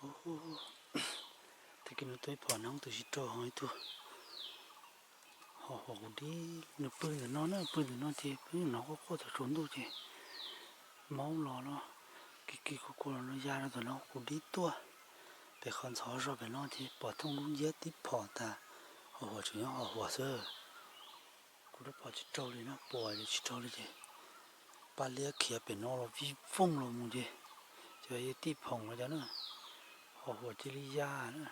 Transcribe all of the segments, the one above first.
Ub, tag kis no tuaj ib phom nag tus tsis raug ho ib tug ho huam kuv dib, nws pw ntawm no na, pw ntawm no ces pw hnov quaj quaj thaum tsaus ntuj ces maub los no, kis kis kua kua los no ya rau ntawm no kuv dib tuaj. Pem qhov ntxhov zog pem no ces pom thooj lub nciab tib phom tas, ho huam tseem nyob ho huam xwb. Kuv rov pom tsis raug li na, puas tsis raug li ces paj liab khiav pem no los vij vooj los mus ces, ces yog tij phoom los cov na, ho huam cia li ya na,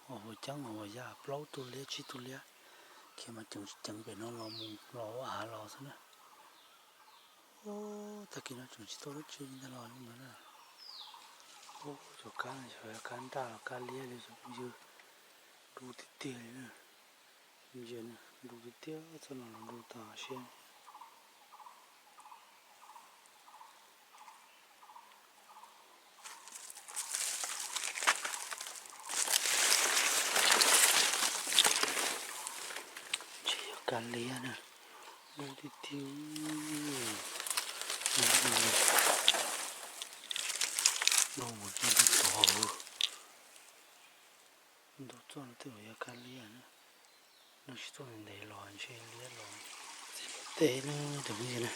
ho huam ceeb ho huam ya plaub tug liab tsib tug liab, khiav mas ceev tsis ceev pem no los mus los ua av los xwb na. Tag kis no tseem tsis tau dab tsi li ntag los zoo ntawd na. Ub, cov kab no xyov kab nraj los kab liab li cov phooj ywg, du tiag tiag li na. Ntsia, du tiag tiag, txoj no los du tas siab. Ntshe yog kab liab na, du tiag tiag. Du mus txog tod, ntu txoj no twb yog kab liab na. Nws tsis tuaj ntev los ntshe liab los. Txiv luaj teb na, tus phooj ywg na,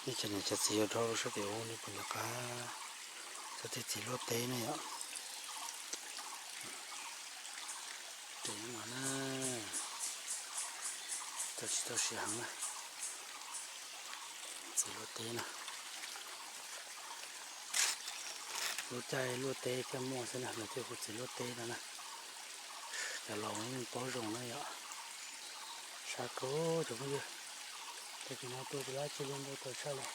nej cov niam cov txiv yuav rau lub sab tim ub nej puas nco qab cov tej txiv luaj teb na yom. Tes no na, tau tsis tau siav heev na. Txiv luaj teb na, lub caij luaj teb thiaj muaj xwb na, lawv thiaj hu txiv luaj teb no na. Cov laus yeej paub zoo na yom. Sab kawg cov phooj ywg, tag kis no tua tsis laib dab tsi li ntau tawm tshaj li.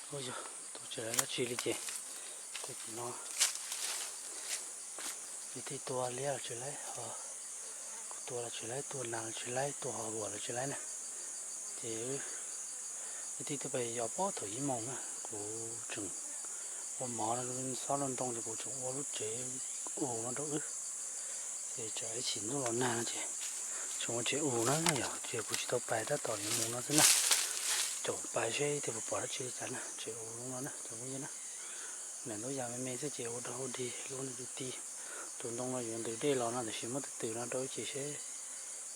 Ua yog tua tsis laib dab tsi li ces tag kis no kwv tij tua liab los tsis laib, kuv tua los tsis laib, tua nas los tsis laib, tua hos huam los tsis laib na. Ces kwv tij twb pais yos pob thaum ib moos na, kuv tseem ua mov no xob rau ntoo ces kuv tseem ua lub tsev us no rau wb. Ces tsam ib chim ntuj los nag no ces tseem ua tsev us na yom, ces kuv tsis tau pais tab tom yuav mus no xwb na. Caum pais seb ib tug puas pom dab tsi li cas na, tsev us no na cov phooj ywg na. Lam ntuj yam me me xwb ces ua rau hauj dig lub no tus ti. Tus ntoo no yuav ntws dej los no tiam sis muab twm twm no rau ib chim seb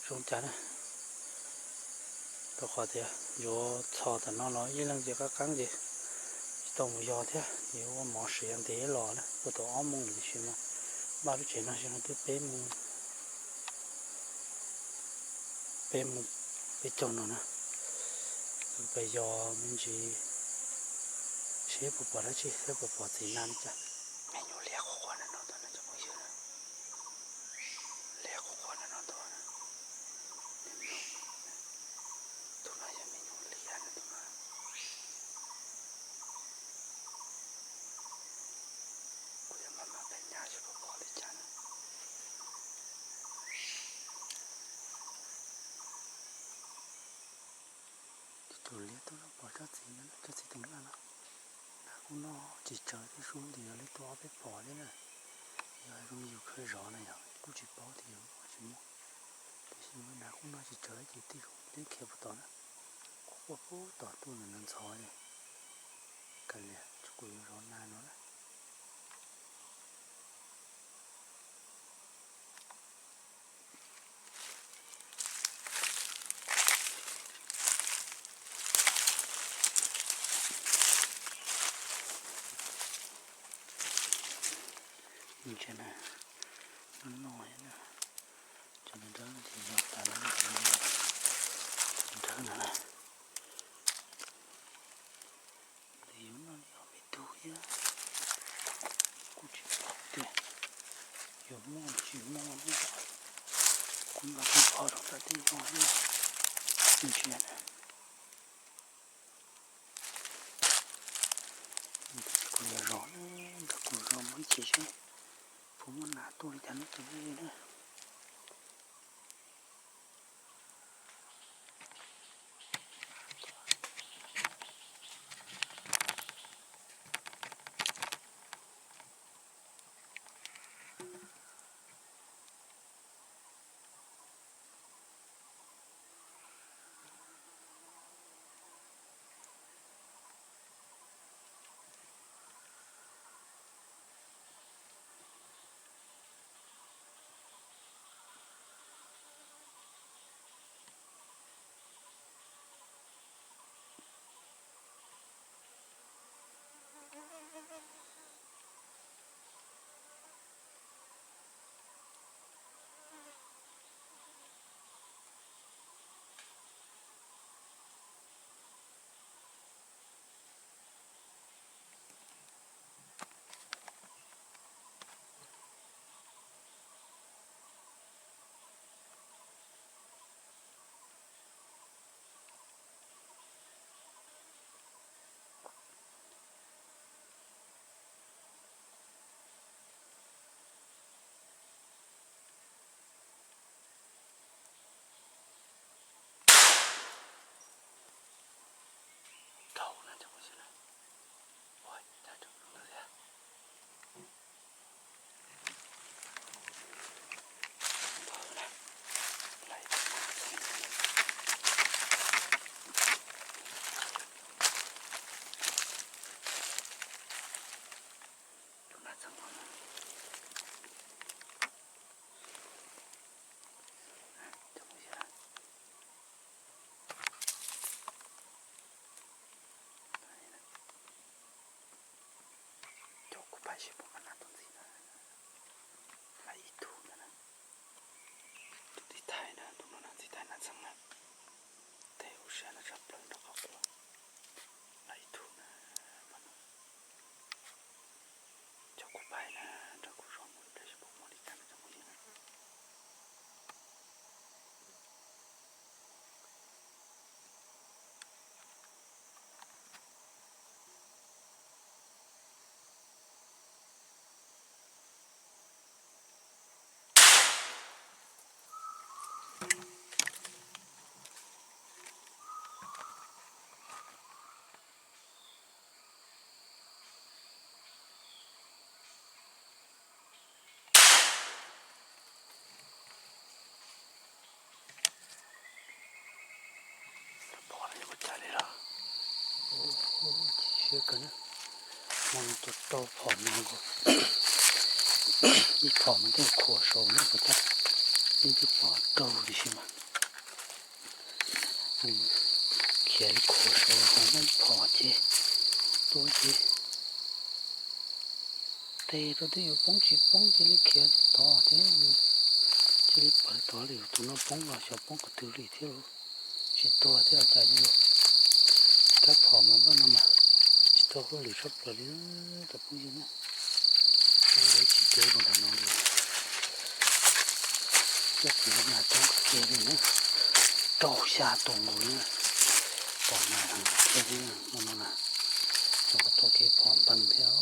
zoo cas na. Rau qhov tias yuav txhos tam no los ib leeg ces qab qeeb ces tsis tau mus yos thiab, yuav ua mov siav ntev los na, ua tau ob moos tiam sis mas npaj lub tsev no sis no twb peb moos, peb moos peb caug no na. Pais yos me ntsis seb puas pom dab tsi thiab puas pom txiv nas li cas. Me nyuam liab qhuav qhuav na no tod na cov phooj ywg na. Liab qhuav qhuav na no tod na. Tus no yog me nyuam liab na tus no. Kuv yuav maj mam pem nyab seb puas pom li cas na. Tus liab tub no pom tsob txiv no, tsob txiv teev laj no. Nas kuj noj tsis tsawg thiab, sub nti yog li tua ob peb phom thiab na. Yog zoo yus khaws zov na yog kuj tsis paub tias yus muaj tsis muaj, tiam sis mas nas kuj noj tsis tsawg ces tej zaum liab khiav puag tod na. Kuj quaj puag tom tuaj ntawm no ntxhov li. Kav liam, kuv yuav zov nas no na. Ntsia na, no no na, cov nrawv no ces yog tas lawm, cov nrawv no na. Ntawm yus noj li ob peb tug thiab, kuj tsis paub tias yuav muaj tsis muaj. Kuv nqa kuv pho rau nram tej no thiab, ntsia na. Ntawm kuv yuav zov, ntawm kuv zov mus ib chim seb puas muaj nas tuaj li cas no tus na. Rau phom no, ib phom mas tej khuam saud na puas tau, ib twb pom raug tiam sis mas khiav li khuam saud ho muaj ib phom ces tua ces tes rau twb yuav poob tsis poob cia li khiav tod thiab, cia li pawv tod li, tus no poob los xyov poob qhov twg li thiab lauj. Tsis tuag thiab los cas li lauj. Rab phom mas npaj no mas tsis tau hauj lwm tshaj plaws li cov phooj ywg na. Ntawd tsis peb mus ntawm no li. Coj kuv los mas rau kiag li na, rau xya tus nkaus li na. Pom mas heev kiag li no na. Cov tua kev phom npeeg thiab,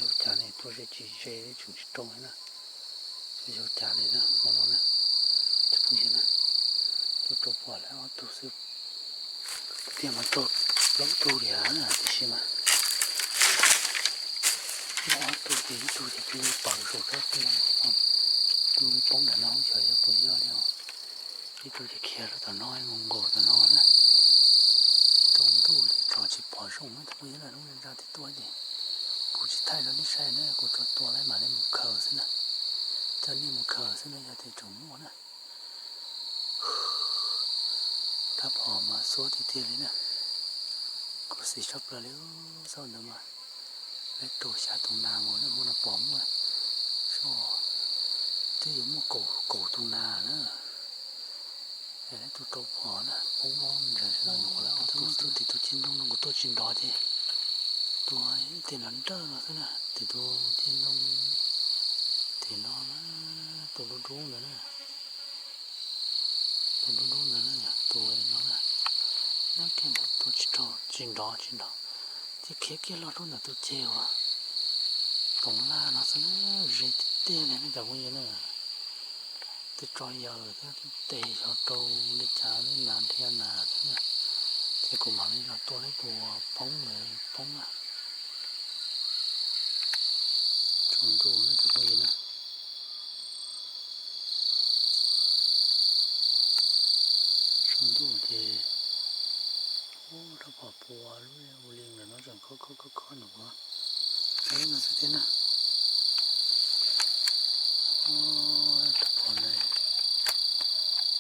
yog cas li tua ze tsis ze tseem tsis rau li na. Yog cas li na hmo no na, cov phooj ywg na, tua rau pom lawm ob tug xwb. Tiag mas raug plaub tug li tiam sis mas muaj ob tug ces ib tug ces cia li pawv saum sab tid, tus poob ntawm no xyov yog puas yog li os. Ib tug ces khiav rau tom no mus nkaum tom no na. Tsaus ntuj ces tso tsis pom zoo na cov phooj ywg na, lub neej zaj twb tuaj ces kuv tsis thaij rau nej saib na, kuv tsuas tua lawm mam li mus khaws xwb na. Coj nej mus khaws xwb na yog tias tseem muaj na. Rab phom mas xuab tiag tiag li na. Khuv xim tshaj plaws li, xauj ntawd mas lawv rau xya tus nas nkaus na, hmo no pom muaj, twb yuav muaj kaum tus nas na. Es lawv tua rau phom na, poob ob ntawd, ob tug tim tus ceg ntoo no kuv tuaj tsis nrov ces tua ib teg nrov nrawj no xwb na, tim tus ceg ntoo tim no na, tus dub dub ntawd na. Tus dub dub ntawd na, yog tus no na, nyob kiag ntawd tua tsis rau, tsis nrov tsis nrov, ces khiav kiag los rau ntawm tus ceg uas toov laj no xwb na, ze tiag tiag li ne cov phooj ywg na. Twb tso yaws thiab twb tes xyov rau li cas, twb nas dhia nas thiab na. Ces kuv mam li los tua lawm tus poob ntawd poob na. Tsaus ntuj na cov phooj ywg na. Tsaus ntuj ces rab phom pua lub ua li ntawm no tseem khob khob khob khob ntawm kuv no xwb thiab na. Rab phom ne,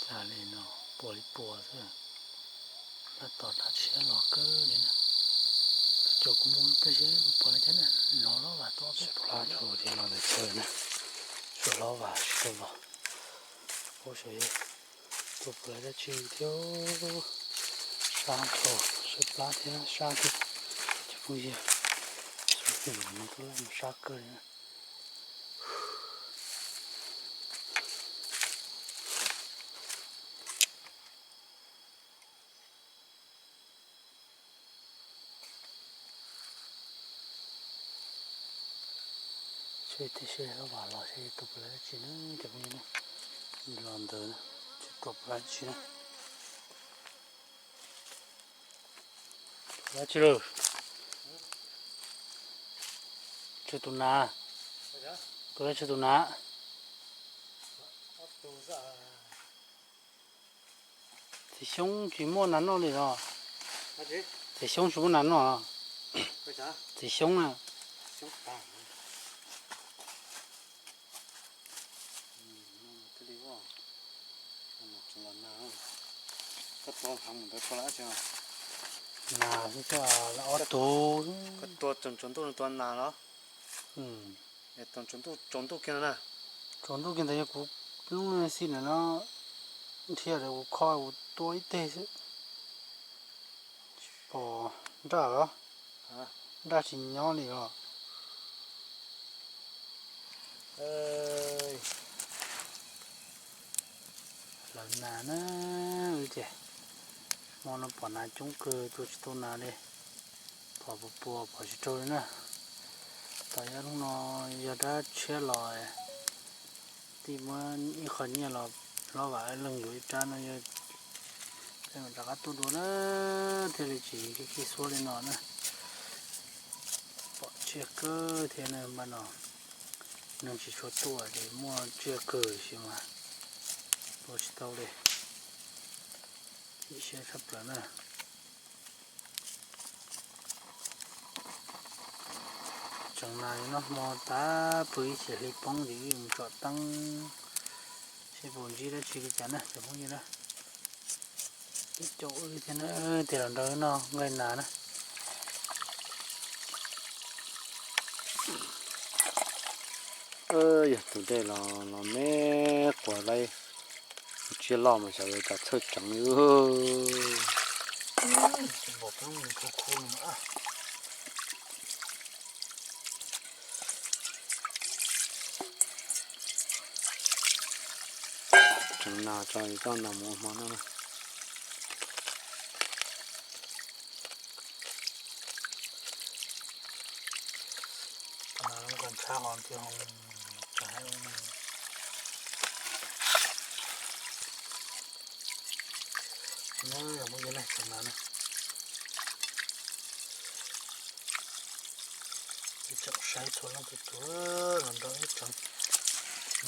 cas li no, pua li pua xwb. Tab tom dab tshiab los kawg li na. Tus caum kuv mus peb seb pom li cas na, hlob los vam tuaj peb plab rau ces los ntawm chaw na. Tsuas hlob vam tsis tau los. Ua sav tua pom dab tsi thiab. Sab tau, sab plab thiab sab thiab. Cov phooj ywg, no tuaj laj mus sab kawg li na. Seb tej seb hlob vam los seb tua pom dab tsi na cov phooj ywg na. Los ntawd tsis tua pom dab tsi na. Dab tsi lawm? Tsw tus nas. Tua dab tsi tus nas? Txiv xyoob tsis muaj nas noj li los? Txiv xyoob tsis muaj nas noj los? Txiv xyoob na. Nas xwb thiaj li ob tug. Koj tua tsaus ntuj no tua nas los? Tsaus ntuj, tsaus ntuj kiag no na. Tsaus ntuj kiag ntawd yog kuv lub xij ntawm no nrhiav lawm kuv kho kuv tua ib teg xwb. Tsis pom nraj los? Nraj tsis nyob li os. Lawv nas na, wb ces hmo no pom nas coob kawg, tua tsis tau nas li. Pom puas puas pom tsis raug li na. Tam sim no yog dab tshiab los, tij muab ib qho nyiaj los hlob vam leej yuav ib rab no yog peb mam rov qab tuaj dua na, thiaj li tsis khib khib xuab li no na. Pom tsiaj kawg thiab na, npaj no neeg tsis tshua tuaj ces muaj tsiaj kawg sis mas tua tsis tau li. Chim siab tshaj plaws na. Tseem nas noj hmo tas pw ib chim hli poob ces wb mus tsom teeb seb puas ntsib dab tsi li cas na cov phooj ywg na. Ib co wb thiab na, tej los nrog wb noj nqaij nas na. Yog tus dej los los me quas laib, tsiaj loj mas xyov yuav cas txhawj tseev li. Tseev nas tso, coj nas mus ua hmo noj na. Nas nqaij ntshab ho nti ho tsav. Phooj ywg na, tseev nas na, ib tsoom saib txhua leej txhua tus los nrog wb tseev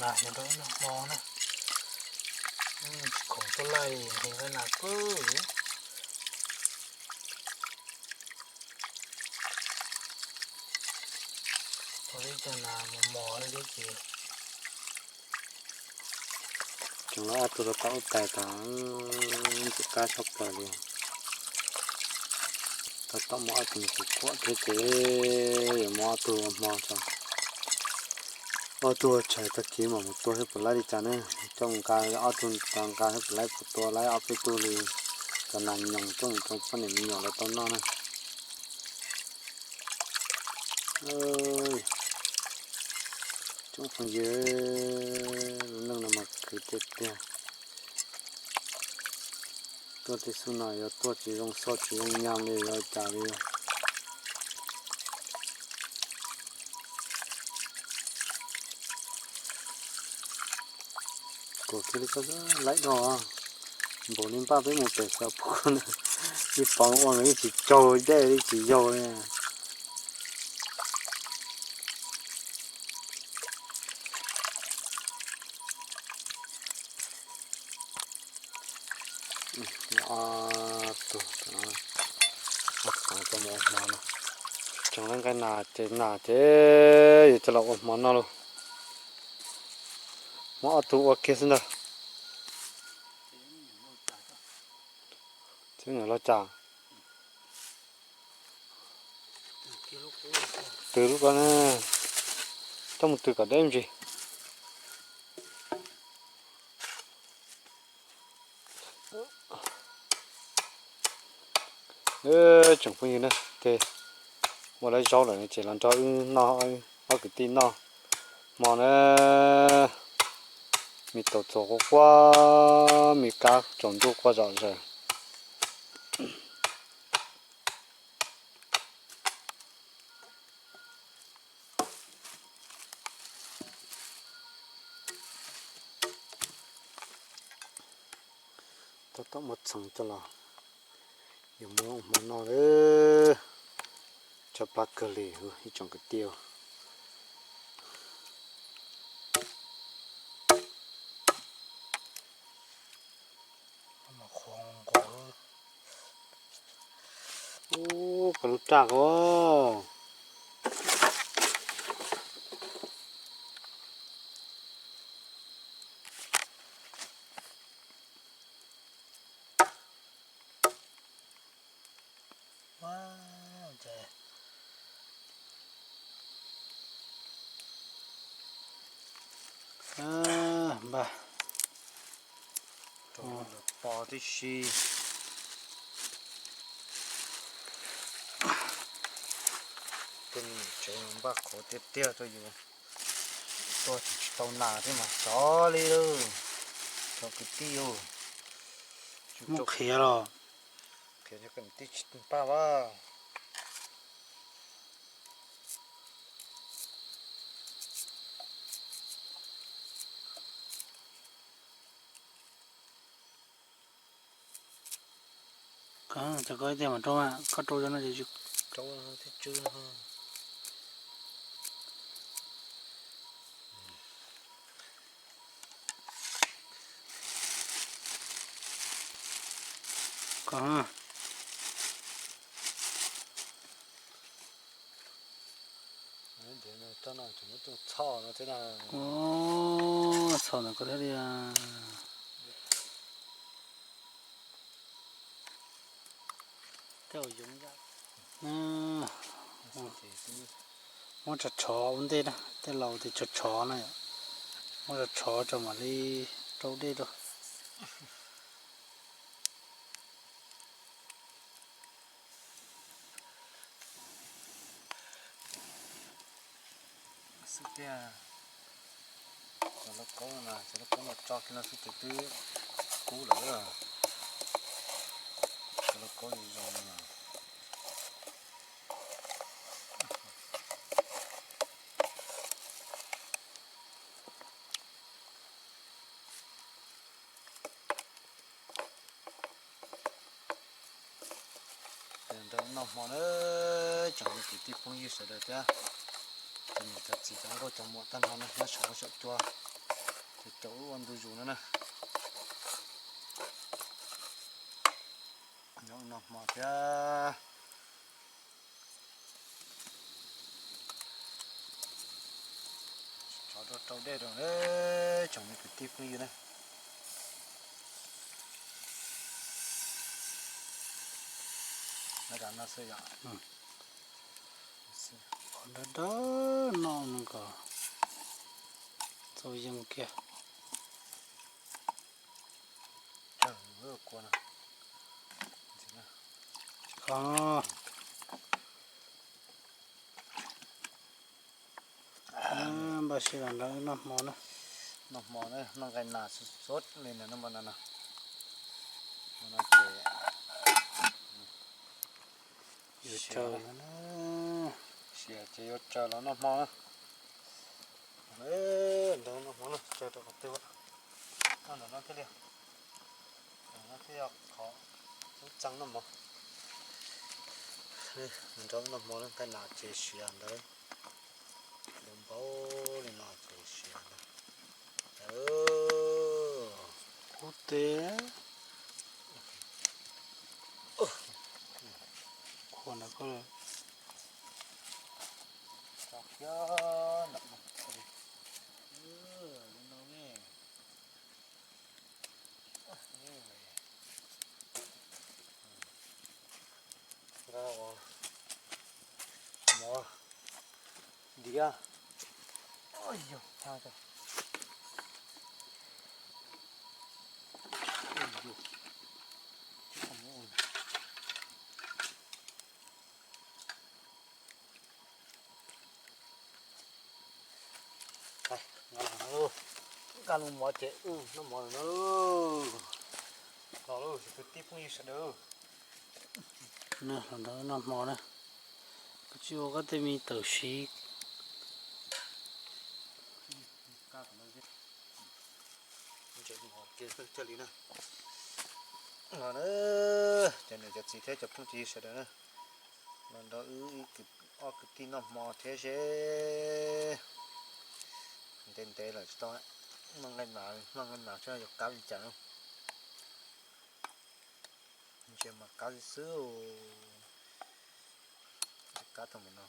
nas, nrog wb noj hmo na. Tsis khoom tuaj laij nqhis nqaij nas kawg. Ua ib co nas mos mos li thiab ces tseem los ob tug rau tom lub tais tas, ntxim qab tshaj plaws li. Tab tom muab ob tug mus kuam thiab ces yuav muab ob tug ua hmo tso. Ob tug ua tshais tag kis mam mus tua seb puas laib li cas ne. Coj mus nqa ob tug nqa seb puas laib, puas tua laib ob peb tug li. Cov nas nyoos coj mus rau poj niam me nyuam lawv tau noj na. Tsoom phooj ywg, lub neej no mas khwv tiag tiag. Tuaj tej xub no yuav tuaj tsis zoo xoj tsis zoo nyam li yuav cas li. Kuv kiag li koj laib dhau, npaum li npaj peb mus pem xav pub na, ib pov ua los yeej tsis caug dej li tsis yaug li. Ob tug, ob tug tseem ua hmo no, tseem nqaij nas ces nas ces yuav coj los ua hmo noj lauj. Muab ob tug ua kiag xwb ntag. Txiv nyuam loj cas. Tws lub ko na, coj mus tws kom deb me ntsis. Tsoom phooj ywg na, ces ua lawv zaub lawm ces los nrog wb noj, ob kwv tij noj hmo na. Me taus txuas quaj quaj, me kab tsaus ntuj quaj zom zaws. Tab tom muab txheev coj los, yuav muab hmo noj lawm. Tshaib plab kawg li ib tsoom kwv tij. Ub, koj lub raj ko. Npaj, rau lawv pov tib si. Tej me nyuam tsev npaj qhuav tiag tiag rau yus tuaj tsis tau nas thiab mas xyov li lauj. Cov kwv tij, muab qhiav los, qhiav tij tsis npaj as. Cov ko ib tiag mas rau, koj rau cov no ces tsis rau thiab tsw. Ko, Coj no tseem muab coj txhoj no thiab na. Txhoj ntawm ko thiab li. Muab tshov tshov ua ntej na, tej laus tias tshov tshov na yom. Muab tshov tshov tso mam li rau dej rau. Xwb tiag. Cov lauj kaub no, cov lauj kaub no tso kiag no xwb ces twb kub lawm. Cov lauj kaub zoo no. Nrog noj hmo na, tsoom kwv tij phooj ywg sawv daws thiab cov niam cov txiv cov nkauj cov muam tag nrho na, nyob saum huab saum cua, ces caum wb ua ntu zus no na. Nyob noj hmo thiab. Tso rau rau dej rau na, tsoom me kwv tij phooj ywg na. Qhov dawb dawb no nws kom txaus yees kiag. Npaj siab los nrog wb noj hmo na. Noj hmo na, noj nqaij nas xub xub li no, noj hmo no no. Hmo no ces yuav tsaws, sia ces yuav tsaws los noj hmo na. Nrog noj hmo na, tsaws rau qhov twg, noj ntawm no thiaj li, ntawm no thiaj yog qhov lub txeeg noj mov. Nrog noj hmo na, nqaij nas ces siav ntawd, npau npau li no ces siav ntawd. Kub teb, khuam ntawd koj tso kiag ntawm no. Nqa ua mov diav. Ua yog thaj, ua yog. Nqa los mov ces wb noj mov no. Los lauj, kwv tij phooj ywg sawv daws. Los nrog noj hmo na. Koj tsis ua koj tej me tawm siv. Los na, cov niam cov txiv thiab cov phooj ywg sawv daws na, los nrog wb ob kwv tij noj hmo thiab seb ntev ntev lawm tsis tau noj nqaij nas, noj nqaij nas seb yuav qab li cas. Ntshe mas qab xwb xwb, qab thaum no.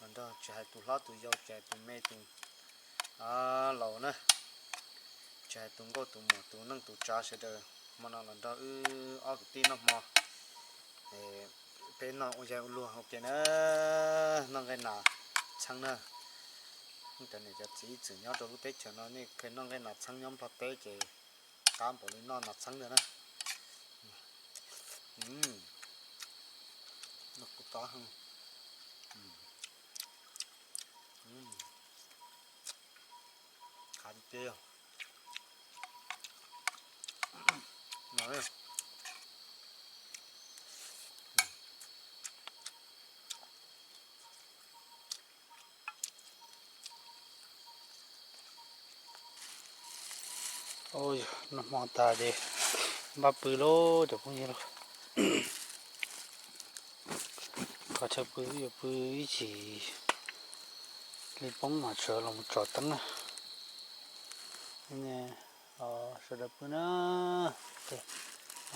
Los nrog tsis hais tus hlob tus yau, tsis hais tus me tus laus na, tsis hais tus nkauj tus muam tus neej tus tsav sawv daws, hmo no los nrog wb ob kwv tij noj hmo. Peb noj ua yaig ua luag ua ke na, noj nqaij nas txheeb na. Cov niam cov txiv ib txwm nyob rau lub teb chaws no nej kheev noj nqaij nas txheeb nyob Nplog teb ces qab npaum li noj nas txheeb ntag na. Noj kuj tob heev. Qab tiag tiag. Noj hmo tas ces npaj pw lauj cov phooj ywg lauj. Qhov chaw pw yuav pw ib chim li poob mas sawv los tsom teeb na. Sawv daws pw na,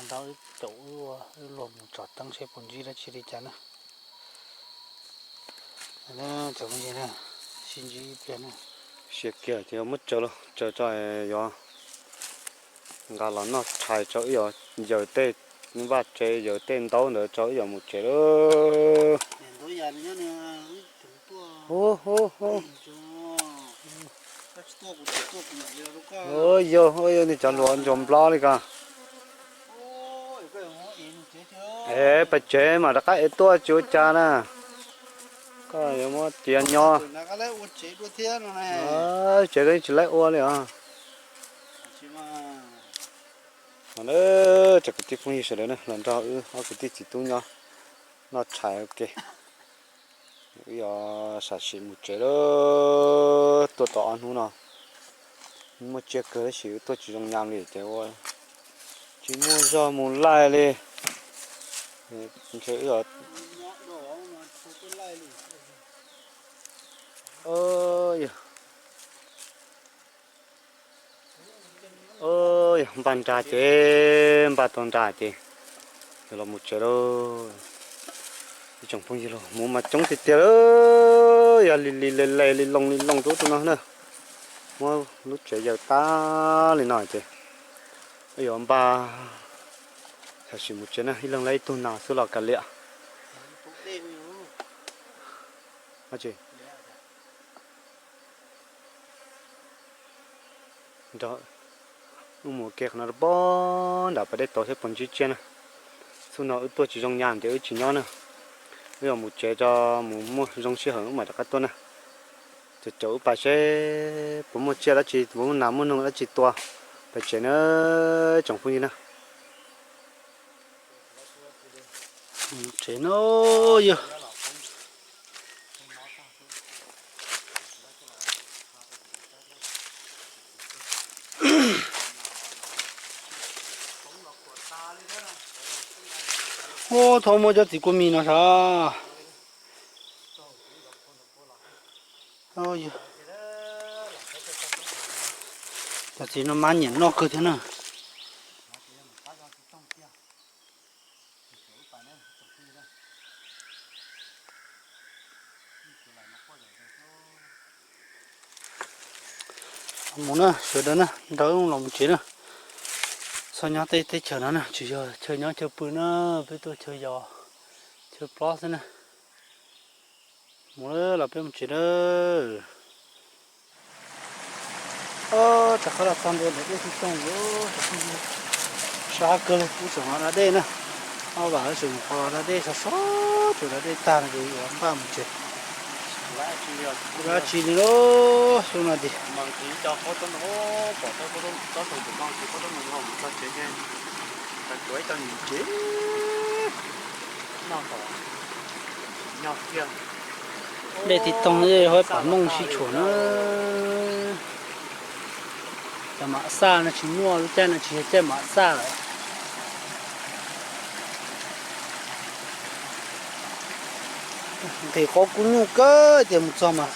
nrog wb caum wb ua wb luag mus tsom teeb seb puas ntsib dab tsi li cas na. Cov phooj ywg, sib ntsib ib pliag na. Siav kiag ces muab tsaws los tsaws tso, yuav nqa los noj tshais tso, wb yuav yaws tej vaj tsev yaws tej ntaub ntawd tso wb yuav mus tsev lawm. Hu hu hu. Yog, yog, niag cov hluas ntsuag nplob li ko. Es pais tsev mas rov qab ev tuaj tsis ua cas na. Koj yuav muab cia nyob. Tsev koj yeej tsis laib ua li os. Cov kwv tij phooj ywg sawv daws na, los nrog wb ob kwv tij txiv tub nyob noj tshais ua ke. Wb yuav sam sim mus tsev lawm, tuaj tau ob hnub no muaj tsiaj kawg tab sis wb tuaj tsis zoo nyam li ces ua tsis muaj zog mus laij li. Ntshe wb yog npaj nra ces, npaj tau nra ces yog los mus tsev lauj. Ib tsoom phooj ywg lauj, hmuv mas coob tiag tiag lawm, yog li li le le li loo li loo rau ub rau no na. Muab lub tsev yaws tag li no ces wb yuav npaj sam sim mus tsev na, ib leeg laib ib tug nas xwb los kav liam. Nrog wb mus ua ke qhov no rau pob nram pas dej tod seb puas ntsib tsiaj na. Xub no wb tuaj tsis zoo nyam ces wb tsis nyob na. Wb yuav mus tsev tso, mus muaj zoo sij hawm wb mam rov qab tuaj na. Caum caum wb pais seb puas muaj tsiaj dab tsi, puas muaj nas muaj noog dab tsi tua pais tsev na, tsoom phooj ywg na. Tsev no yog Ub, thov muab cov txiv kua mis no sav. Cov txiv no mas nyiam noj kawg thiab na. Mus na sawv daws na, nrog wb los mus tsev na. Txhob nyob tej teb chaws no na, tsis yog chaw nyob chaw pw na, peb tuaj chaw yos chaw plob xwb na. Mus los peb mus tsev na. Rov qab los txog ntua ntawm dej Tij Toog, sab kawg li, wb tseem los da dej na. Ob vam wb tseem mus qhov los da dej, sab sab tseem da dej tag no ces yuav npaj mus tsev. Dab tsi li lauj, xyoo no ces dej Tij Toog yog ib pam mooj sib tshuam na. Cov mam xaj no tsis muaj, lub caij no tsis yog caij mam xaj lawm. Nqhis qab kub nyuj kawg tias mus txog mas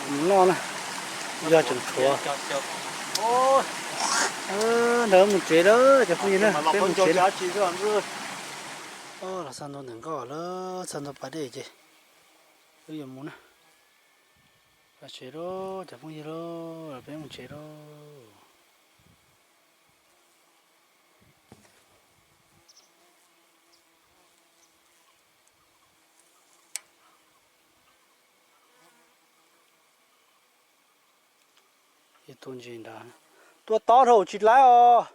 mus noj na, yog tseem tshuav. Ntawd mus tsev lawm cov phooj ywg na, peb mus tsev na. Los txog ntua ntawm nkoj lawm, txog ntua pas dej ces wb yuav mus na. Los tsev lauj cov phooj ywg lauj, peb mus tsev lauj. Ib tug ntsis nrad, tua tod dhau tsis laib os.